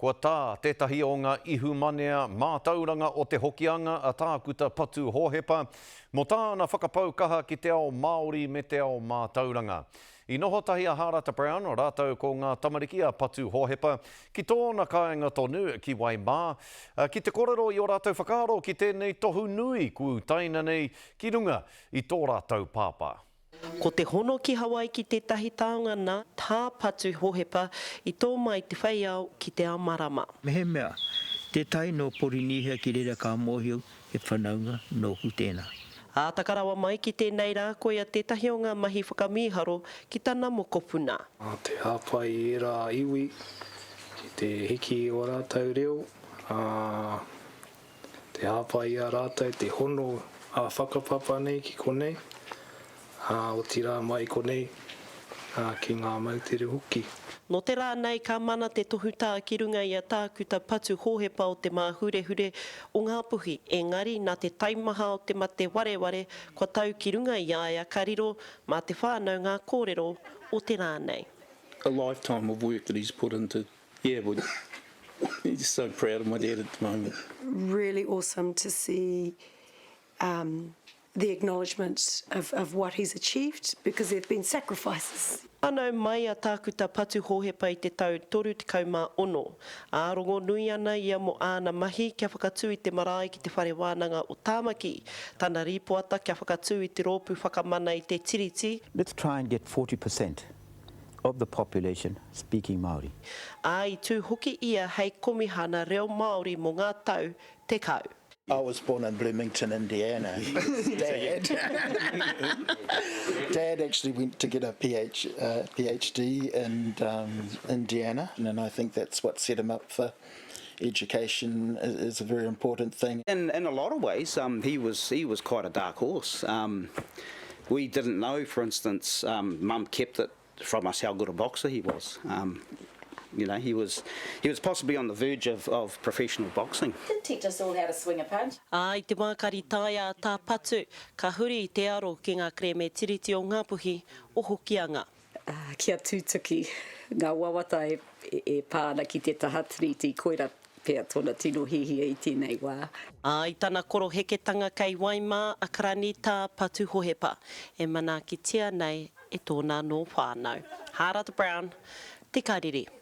Kua tā tētahi o ngā ihumanea mātauranga o Te Hokianga a Tākuta Patu Hohepa mō tāna whakapau kaha ki te ao Māori me te ao mātauranga. I noho tahi a Hārata Brown rātou ko ngā tamariki a Patu Hohepa ki tōna kāinga tonu ki Waimā ki te korero i ō rātou whakaaro ki tēnei tohu nui kua utaina nei ki runga i tō rātou pāpā. Ko te hono ki Hawaiki tētahi taonga nā Tā Patu Hohepa i tō mai te whei ao ki te ao marama. Mehemea, tētahi nō Porinīhia ki reira ka mōhio he whanaunga nōku tēnā. Ā, taka rawa mai ki tēnei rā koia tētahi o ngā mahi whakamīharo ki tana mokopuna. Te hāpai i ērā iwi ki te hiki i ō rātou reo, ā, Te hāpai i a rātou te hono ā-whakapapa nei ki konei, ā, otirā mai konei, ā, ki ngā moutere hoki. Nō te rā nei ka mana te tohutā ki runga i a Tākuta Patu Hōhepa o Te Māhurehure o Ngāpuhi, engari nā te taimaha o te mate wareware kua tau ki runga i a ia ka riro mā te whānau ngā kōrero o te rā nei. A lifetime of work that he's put into Yeah, but he's so proud of my dad at the moment. Really awesome to see um, the acknowledgement of, of what he's achieved because there have been sacrifices. Whānau mai a Tākuta Patu Hōhepa i te tau 36, ā, rongonui ana ia mō āna mahi kia whakatū i te marae ki te Whare Wānanga o Tāmaki, tana rīpoata kia whakatū i te Rōpū Whakamana i te Tiriti, Let's try and get 40% of the population speaking Māori. Ā, i tū hoki ia hei Komihana Reo Māori mō ngā tau 10. I was born in Bloomington, Indiana. Dad, Dad actually went to get a PH, uh, PhD in um, Indiana, and I think that's what set him up for education is, is a very important thing. In, in a lot of ways, um, he, was, he was quite a dark horse. Um, we didn't know, for instance, um, Mum kept it from us how good a boxer he was. Um, you know, he was, he was possibly on the verge of, of professional boxing. Did teach us all how to swing a punch. Ā, i te wā ka ritaia a Tā Patu, ka huri te aro ki ngā kerēme Tiriti o Ngāpuhi, o Hokianga. Kia tutuki ngā wawata e pā ana ki te taha Tiriti, koira pea tōna tino hihia i tēnei wā. Ā, i tana koroheketanga kei Waimā a Karani Tā Patu Hohepa, e manaakitia nei e tōna anō whānau. Hārata Brown, Te Karere.